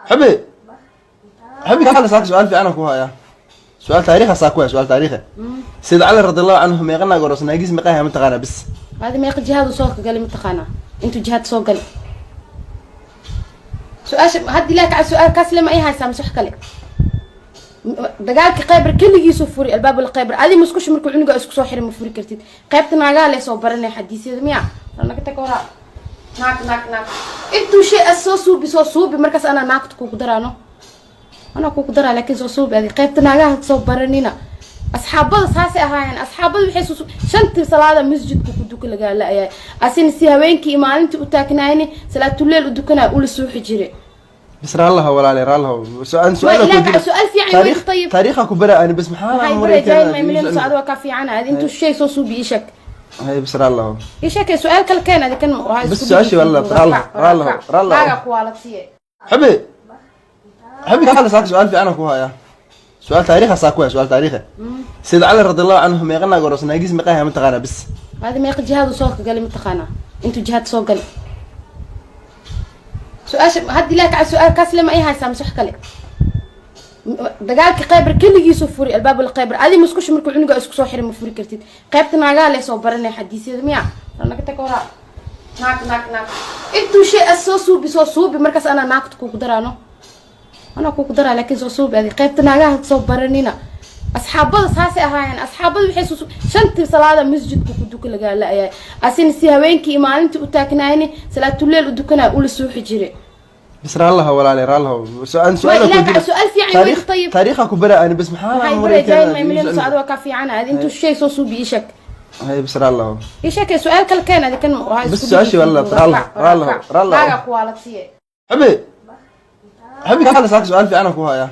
Xabi, xabi, kaale, saaka su-aal fiican aan ku hayaa. Su-aal taariikha saa ku haya, su-aal taariikha. Sayid Cali radiallahu canhu meeqa naag aroos? Naagiis meeqa haya, mataqaanaa bis? Hadi meeqa jihaad uu soo galay, mataqaanaa? Intuu jihaad soo galay, su-aasha hadda ilaah kaca, su-aal kaas lema ay haysaa mise wax kale? Dagaalka Khaybar keligiisuu furi albaabul Khaybar. Adi musqusha markuu cunuga isku soo xiray ma furi kartid. Qaybta naagaa lee soo baranay xadiisyada miya? Naga tag horaa. Naag, naag, naag, intuu shay as soo suubi, soo suubi, markaas anaa naagta kugu daraano, anaa kugu daraa, laakiin soo suubi. Adi qaybta naagaha soo baranina. Asxaabada saasay ahaayeen. Asxaabada waxay soo shantii salaada masjidka ku duka lagaa la-yahay. Asina si habeenkii iyo maalintii u taagnaayni, salaatuleel u dukanaa, ula suuxi jiray. Bas raallaha, walaale, raallaha, su-aal Ma su-aal. ilaah kaca, su-aal fiican taariikh weyd. Tayib. Taariikha ku bara ani bas, maxaa? Maxay bare? Jaahil ma imilin socdo, waa kaa fiican. Adi intuu shay soo suubi, ii sheeg. Hay, bas raallaha. Ii sheeg, su-aal kale keen. Adi kan waxaa Bas isku su-aashii dhigi. waa la- raallaha, raallaha, raallaha. Naagaa kuwaalatiye. Xabi, xabi, kaale, saaka su-aal fiican aan ku hayaa. Su-aal taariikha saa ku haya, su-aal taariikha. Sayid Cali radiallahu canhu meeqa naag aroos? Naagiis meeqa haya, mataqaanaa bis? Hadi meeqa jihaad uu soo galay, mataqaanaa? Intuu jihaad soo galay, su-aasha hadda ilaah kaca, su-aal kaas lema ay haysaa mise wax kale? Dagaalka Khaybar keligiisuu furi albaabul Khaybar. Adi musqusha markuu cunuga isku soo xiray ma furi kartid. Qaybta naagaa lee soo baranay xadiisyada miya? Naga tag horaa. Naag, naag, naag, intuu shay as soo suubi, soo suubi, markaas anaa naagta kugu daraano, anaa kugu daraa, laakiin soo suubi. Adi qaybta naagaha soo baranina. Asxaabada saasay ahaayeen. Asxaabada waxay soo shantii salaada masjidka ku duka lagaa la-yahay. Asina si habeenkii iyo maalintii u taagnaayni, salaatuleel u dukanaa, ula suuxi jiray. Bas raallaha, walaale, raallaha, su-aal Ma su-aal. ilaah kaca, su-aal fiican weyd. Tayib. Taariikha ku bara ani bas, maxaa? Maxay bare? Jaahil ma imilin socdo, waa kaa fiican. Adi intuu shay soo suubi, ii sheeg. Hay, bas raallaha. Ii sheeg, su-aal kale keen. Adi kan waxaa Bas isku su-aashii dhigi. waa la- raallaha, raallaha, raallaha. Naagaa kuwaalatiye. Xabi, xabi, kaale, saaka su-aal fiican aan ku hayaa.